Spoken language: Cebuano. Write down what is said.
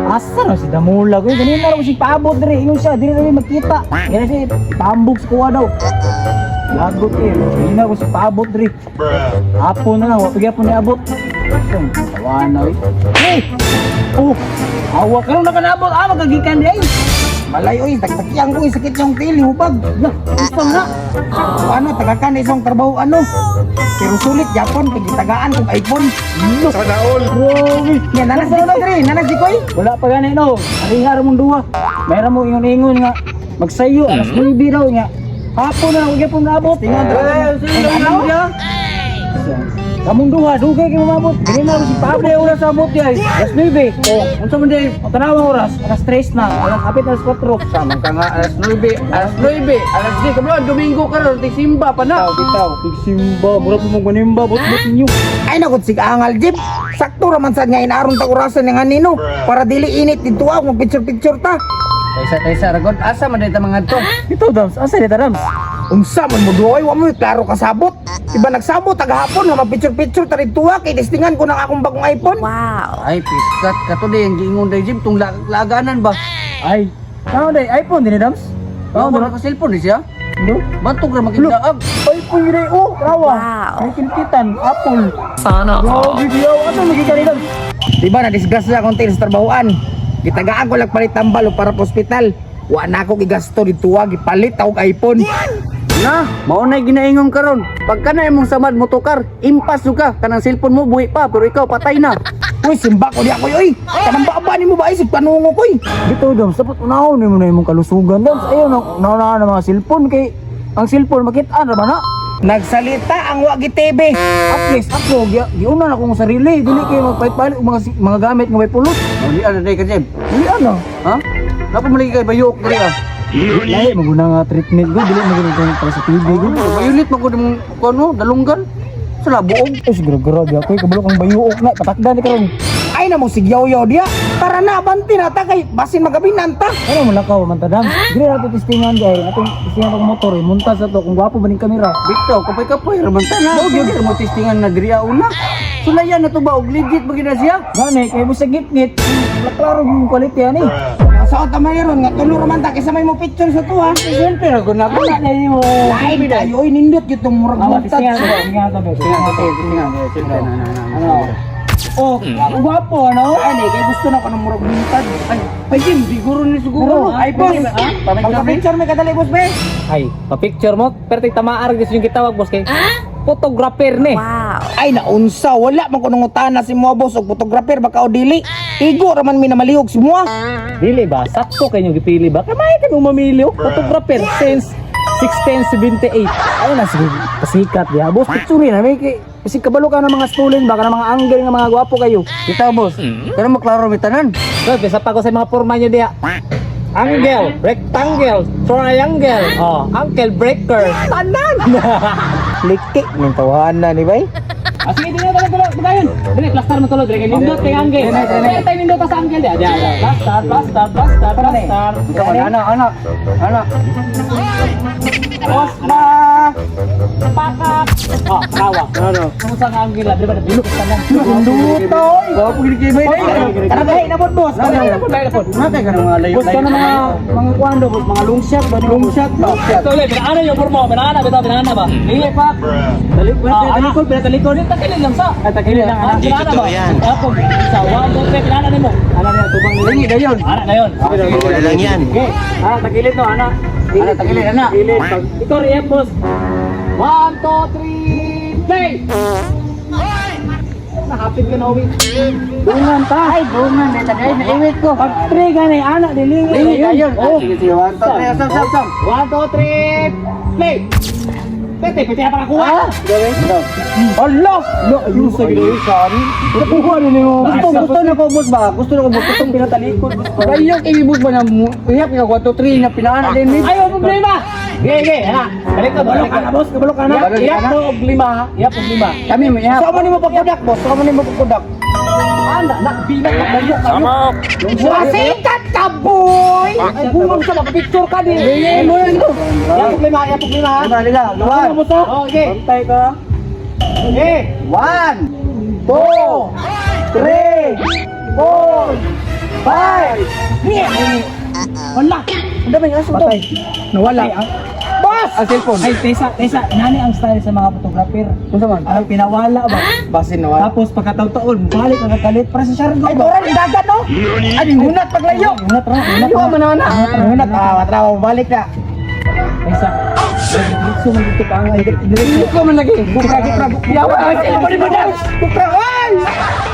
Asa na si Damulag? Uy, ganina raw si paabot dire. Ingon siya, dire na magkita. Ganina siya, pambog sa kuha daw. Lagot eh. Ganina ko si paabot dire. Hapon na lang, wa pa ni abot. Tawa na eh. Hey! Oh! Awa karon na kanabot. Ah, magagikan di ay. Malay oy, tagtakian ko, sakit yung tili, hubag. Lah, gusto na. Ano, tagakan na isang trabaho ano. Pero sulit Japon, pagitagaan kong iPhone. Sana all. Grabe. Yan, nanas di koy, dre, nanas di koy. Wala pa gani no. Aringar mong duha. Mayroon mo ingon-ingon nga magsayo alas 9 daw nga. Hapon na lang gyapon naabot. Tingon, Eh, ano? Kamong duha, dugay kay mamabot. Dili na si Pablo oras abot di ay. Alas 9. Oh, unsa man di? Tanawang oras, alas 3 na. Alas kapit alas 4. Sama ka nga alas 9, alas 9, alas 10 kabalo Domingo karon ti simba pa na. Bitaw, Tigsimba, mura po mong ganimba, bot-bot ninyo. Ay nakot sig angal jeep. Sakto raman sad nga inaron ta orasan nga nino para dili init dito ako mag picture picture ta. Taysa taysa ragod asa man ta mga to. Bitaw, Dams, asa ni Dams? Unsa man mo duoy, wa mo klaro kasabot. Iba nagsabot tagahapon nga mag picture picture ta dito kay testingan ko ng akong bagong iPhone. Ay piskat ka to di ang giingon day Jim tung laganan ba. Ay, tao day, iPhone din ni Dams? Tao ba ka cellphone ni siya? No? Bantog ra makindaag. iPhone yun ay, oh, rawa. Wow. May kintitan, Apple. Sana. Grabe, diyaw. Ano magiging ni Dams? Di ba na disgrasya sa akong tiil sa trabahoan. Gitagaan ko lang palit tambal o para pa ospital. Wa na ako gigasto dito gipalit ako og iPhone. Na, mao nay ginaingon karon. Pagka na imong samad motokar, impas jud ka kanang cellphone mo buhi pa pero ikaw patay na. Uy, simba ko di ako oy. Kanang baba nimo ba isip panungo ko oy. Bitaw, Dams, dapat unahon mo na imong kalusugan, Dams. Ayaw, na, na, na mga cellphone kay ang cellphone makitaan ra ba na? Nagsalita ang wagi TV. At least ako, giuna na akong sarili. Dili kayo magpalit-palit og mga, mga gamit nga may pulot. Mali ana day ka Jim. Dili ano. Ha? Napa man lagi kay bayok diri ah. Lahi, maguna nga treatment ko. Dili maguna para sa TV ko. Bayulit man ko nimong kuno dalunggan. Sa labuog. Ay, siguro grabe ako. Kabalo kang bayuok na. Patakdan ni karon. Ay na mo sigyaw-yaw diya. Tara na abanti na ta kay basin magabinan ta. Ano mo lakaw man tadam? Dili na ito testingan dahil. Atong testingan tong motor eh. Muntas na to. Kung gwapo ba ning kamera. Bitaw, kapay-kapay raman ta na. Gyud mo testingan na diri una. Sulayan na to ba og legit ba gid na siya? Gani, kay mo sa gitngit. Klaro yung quality ani. Sa ta mayroon nga tulo raman ta kaysa may mo picture sa tuwa. Siyempre ra gud na Wala na mo. Lain kayo oy nindot gyud tong murag Awa, muntad. testingan to. Testingan to. Testingan to. Testingan, testingan. Na, na, na. Ano? Oh, gwapo ano? Ay kay gusto na ko ng murag muntad. Ay, ay Jim, siguro ni siguro. Ay boss, picture may kadali boss be. Ay, pa-picture mo. Pero tig tamaan gusto yung gitawag boss kay photographer ni. Ay naunsa wala man ko nangutana si mo boss og photographer baka o dili. Igo raman mi na malihog si mo. Dili ba? Sakto kayo gipili ba? Kamay ka nung mamili oh. Photographer since 1678. Ay na sige, pasikat diha. Boss, picture na may kay kasi kabalo ka ng mga stolen ba ka ng mga angle nga mga gwapo kayo. Bitaw boss. Pero maklaro mi tanan. So, bisa pa ko sa mga porma nyo diha. Angle, rectangle, triangle, oh, ankle breaker, tanan. Liki ning tawanan ni bay. Ah, sige, dili na talaga tulo, pagayon. Dili, plaster mo tulo, dili kay nindot kay angle. Dili tayo nindot sa angle diha. Diha, diha. Plaster, plaster, plaster, plaster. Bitaw ana ana ana. Tapos na pakak. Oh, tawa. Ano? Kung sa angle, di ba bilok tanan. Nindot oy. Gwapo gid kay bay. Tara gahi na pod boss. Dali na po, dali na po. Nga kay kanang mga layo. Boss ka na mga mga kuan daw, boss, mga long shot ba? Long shot ba? Ito ulit, pinaanan yung forma, pinaanan, bitaw, pinaanan ba? Dili pa. Talikod, Ah, talikod, pinatalikod. Takilid lang sa. Ay, takilid lang, Ah, anak. pinaanan ba? Ako, sa 1, 2, 3, pinaanan nimo. Ana niya tubang Lingi dayon. Ana na yun. Wala lang yan. Okay. Ana tagilid no, ana. Ana tagilid ana. Gilid. Pag Ikaw, Riep, boss. 1, 2, 3, play! Nakapit ka na uwi. dungan ta. Ay, dungan day tagay na iwit ko. Pag 3 gani ana dili. Lingi dayon. Oh. Sige sige, 1 2 3, sam sam sam. 1, 2, 3, play! Pwede, pwede na pakakuha. Allah! La, ayun sa gilid. Sorry. Nakuha ni nimo. Gusto gusto na ko boss ba? Gusto na ko boss gustong Pinatalikod boss. Bayo kay boss ba na ihap ka 1 2 3 na pinaan din mi. Ay, walang problema! Sige, sige, ana. Balik ka, Kabalo balik ka ka. na boss, kabalo ka na. Iyap, iyap ko og lima, ha? Iyap og lima. Kami mo ihap. Sa mo nimo pagkudak boss, sa mo nimo pagkudak. Ana, nakbilang na bayo kayo. Masikat ka boy. Ay, bungang sa picture ka di. Lingi mo yan ko. Iyap og lima, iyap og lima, ha? Lima lima. Ano mo to? Okay. Bantay ka. Okay. 1 2 3 4 5. Wala. Ang daming aso to. Patay. Nawala. Ay, Boss! Ang cellphone. Ay, tesa, tesa. Nani ang style sa mga photographer. Unsa man? Ang pinawala ba? Basin nawala. Tapos pagkataon-taon, balik ang kakalit para sa Siargao. Ay, doran ang dagat no. Ay, hunat paglayo. Unat ra, unat Iwa ra. man na na. Hunat ah, watra balik na. Tesa. Diretso man dito pa ang ay diretso. Ko man lagi. Bukra, bukra, bukra. Yawa ang cellphone mo na. Bukra, ay!